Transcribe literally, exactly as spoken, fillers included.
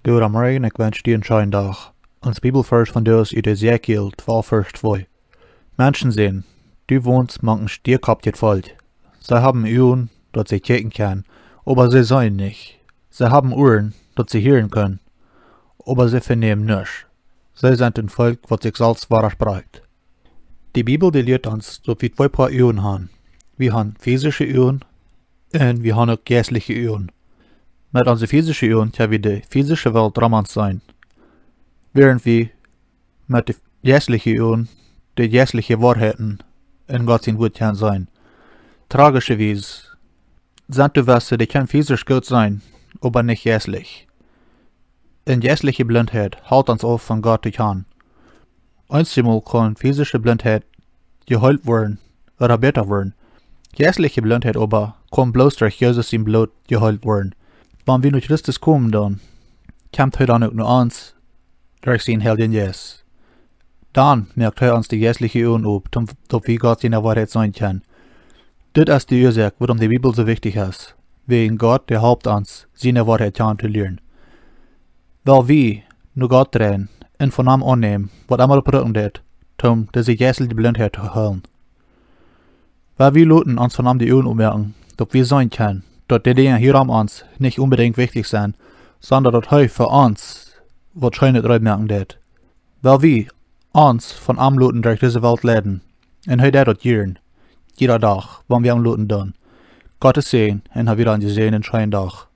Goodemorjen, ekj wensch die een scheenen Dach. Ons Bibelvers vondoag es ut Hesekiel twalf, Vers twee. Menschensän, du wonst mank een stiekoppjet Volkj. See haben Uagen, daut see kjikjen kjennen, oba see seenen nich. See haben Uaren, daut see hieren kjennen, oba see venämen nuscht. See sent een Volkj, waut sikj selfst wadasprecht. De Bibel, dee lieet ons, daut wie twee Poa Uagen haben. Wie haben physische Uagen un wie haben uk jeistliche Uagen. Met onse physische Uagen kjenn wie de physische Welt rom ons seenen, wäarent wie met de jeistliche Uagen de jeistliche Woarheiten en Gott sien Wuat kjennen seenen. Tragischderwies sent doa wesse, dee kjennen physisch goot seenen, oba nich jeistlich. Un jeistliche Blintheit helt ons auf von Gott to kjanen. Eenjemol kaun physische Blintheit jeheelt woaren ooda bäta woaren. Jeistliche Blintheit oba kaun bloos derch Jesus sien Bloot jeheelt woaren. Wan wie no Christus komen, dan kjemt hee dan uk no ons derch sienen Heiljen Jeist. Dan moakt hee ons de jeistliche Uagen op, daut wie Gott siene Woarheit seenen kjennen. Dit es de Uasoak, wuarom de Bibel soo wichtich es. Wäajen Gott, dee halpt ons, siene Woarheit kjanen to lieren. Well wie no Gott dreien un von am aunnämen, waut emma doa brucken deit, om dise jeistliche Blintheit to heelen. Well wie loten ons von am de Uagen opmoaken, daut wie seenen kjennen, daut de Dinja hia rom ons nich onbedinjt wichtich sent, sonda daut hee fa ons waut Scheenet reed moaken deit. Well wie ons von am loten derch dise Welt leiden, un hee deit daut jieren, jieda Dach, wan wie am loten doonen. Gottes Säajen un hab wada een jesäajenden scheenen Dach.